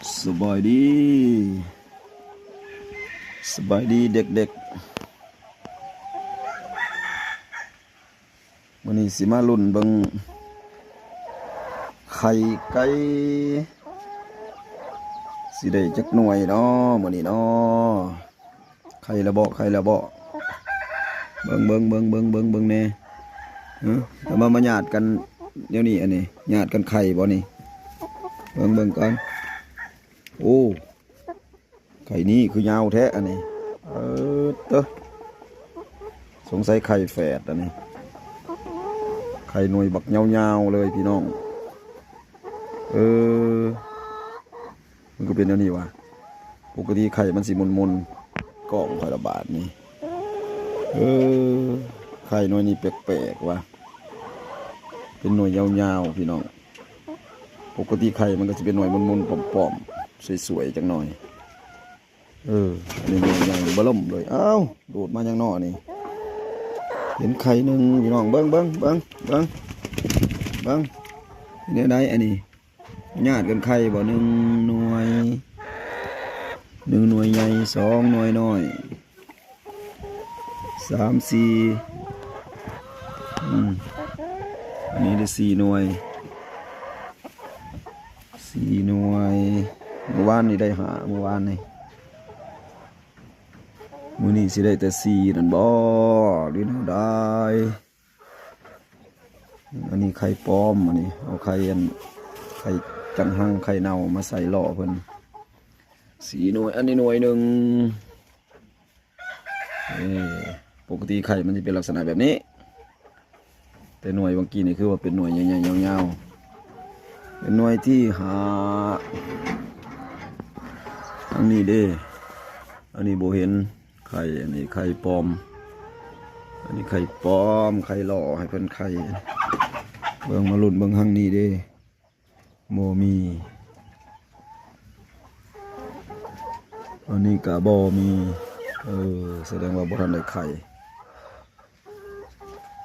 ສະບາຍດີ ສະບາຍດີເດັກໆ ມື້ນີ້ຊິມາລຸ້ນເບິ່ງໄຂ່ໄກ່ ຊິໄດ້ຈັກໜ່ວຍເນາະ ມື້ນີ້ເນາະ. ໄຂ່ລະເບາະ ໄຂ່ລະເບາະ ເບິ່ງ ເບິ່ງ ເບິ່ງ ເບິ່ງ ເບິ່ງ ເບິ່ງແດ່ ຮະ ແລ້ວມາ ມາຍາດກັນແນວນີ້ ອັນນີ້ຍາດກັນໄຂ່ບໍ່ນີ້ ເບິ່ງ ເບິ່ງກ່ອນ. ໂອ້ ໄຂ່ນີ້ຄືຍາວແທ້ອັນນີ້ ເອີ ເຕີ ສົງໄສໄຂ່ແຝດອັນນີ້ ໄຂ່ໜ່ວຍບັກຍາວໆ ເລີຍພີ່ນ້ອງ ເອີ. ມັນກໍເປັນແນວນີ້ຫວາ ປົກກະຕິໄຂ່ມັນຊິມົນໆ ກ້ອງຂ້ອຍລະບາດນີ້ ເອີ ໄຂ່ໜ່ວຍນີ້ແປກໆ ຫວາ ເປັນໜ່ວຍຍາວໆ ພີ່ນ້ອງ ປົກກະຕິໄຂ່ມັນກໍຊິເປັນໜ່ວຍມົນໆ ປ້ອມໆ ສວຍໆ ຈັກໜ່ອຍ ເອີ ອັນນີ້ໜ່ວຍໃຫຍ່ເບິ່ມເລີຍ ອ້າວ ໂດດມາຫຍັງເນາະນີ້ ເຫັນໄຂ່ໜຶ່ງ ພີ່ນ້ອງ ເບິ່ງ ເບິ່ງ ເບິ່ງ ເບິ່ງ ເບິ່ງ ເປັນແນວໃດອັນນີ້ ຍາດກັນໄຂ່ບໍ່ ໜຶ່ງໜ່ວຍ ໜຶ່ງໜ່ວຍໃຫຍ່ ສອງໜ່ວຍນ້ອຍ ສາມ ສີ່ ອືມ ອັນນີ້ໄດ້ສີ່ໜ່ວຍ ສີ່ໜ່ວຍ ມື້ວານນີ້ໄດ້ຫ້າ ມື້ວານນີ້ ມື້ນີ້ຊິໄດ້ແຕ່ສີ່ນັ້ນບໍ່ ຫຼືແນວໃດ? ອັນນີ້ໄຂ່ປອມ ອັນນີ້ເອົາໄຂ່ອັນ ໄຂ່ຈັງຫັງ ໄຂ່ເນົ່າມາໃສ່ລໍ້ເພິ່ນ ສີ່ໜ່ວຍ ອັນນີ້ໜ່ວຍໜຶ່ງ ເອີ ປົກກະຕິໄຂ່ມັນຊິເປັນລັກສະນະແບບນີ້ ແຕ່ໜ່ວຍຫວ່າງກີ້ນີ້ຄືວ່າເປັນໜ່ວຍໃຫຍ່ໆ ຍາວໆ ເປັນໜ່ວຍທີຫ້າ ທາງນີ້ເດ້ ອັນນີ້ບໍ່ເຫັນ ໄຂ່ ອັນນີ້ໄຂ່ປອມ ອັນນີ້ໄຂ່ປອມ ໄຂ່ລໍໃຫ້ເພິ່ນໄຂ່ ເບິ່ງ ມາລຸ້ນເບິ່ງຮັງນີ້ເດ້ ບໍ່ມີ ອັນນີ້ກະບໍ່ມີ ເອີ ສະແດງວ່າບໍ່ທັນໄດ້ໄຂ່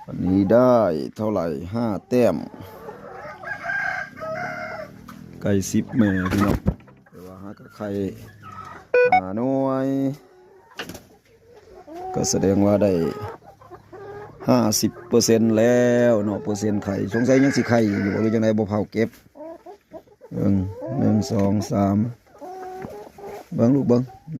ອັນນີ້ໄດ້ເທົ່າໃດ ຫ້າແຕ້ມ ໄກ່ສິບແມ່ພີ່ນ້ອງ ແຕ່ວ່າຫາກະໄຂ່ຫ້າໜ່ວຍ ກໍສະແດງວ່າໄດ້ຫ້າສິບເປີເຊັນແລ້ວເນາະ ເປີເຊັນໄຂ່ ສົງໄສຍັງຊິໄຂ່ຢູ່ບໍ່ ຫຼືຈັ່ງໃດ ບໍ່ພາວເກັບ ເບິ່ງ ໜຶ່ງ ສອງ ສາມ ເບິ່ງລູກເບິ່ງ